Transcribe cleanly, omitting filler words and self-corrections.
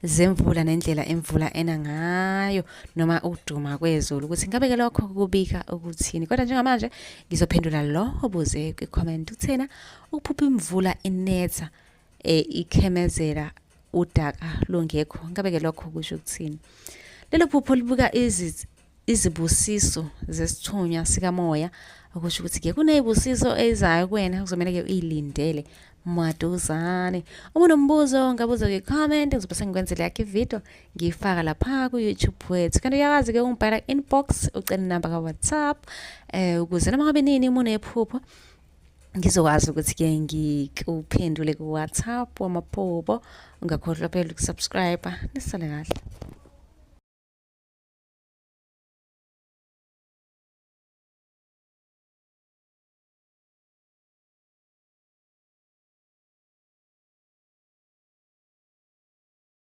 zemvula nendlela imvula ena ngayo noma ukuduma kwezulu ukuthi ngabe ke lokho kubika ukuthini. Kodwa njengamanje ngizophendula lo obuze kwi-comment uthena ukuphupha imvula inetha ikhemezela udaka lungekho, ngabe ke lokho kusho ukuthini? Lelo phupho libuka izibusiso zesithunywa sikamoya, okusho ukuthi-ke kunezibusiso ezayo kuwena kuzomele-ke uyilindele maduzane. Uma unombuzo ungabuza kwi-comment, ngizobe sengikwenzela yakho ividiyo ngiyifaka lapha ku-YouTube wethu. Kanti uyakwazi-ke ungibhala ku-inbox ucela inamba ka-WhatsApp ukuze noma ngabe nini uma unephupho ngizokwazi ukuthi-ke ngikuphendule ku-WhatsApp wamaphupho. Ungakhohlwa phela ukusubscribe. Nisale kahle.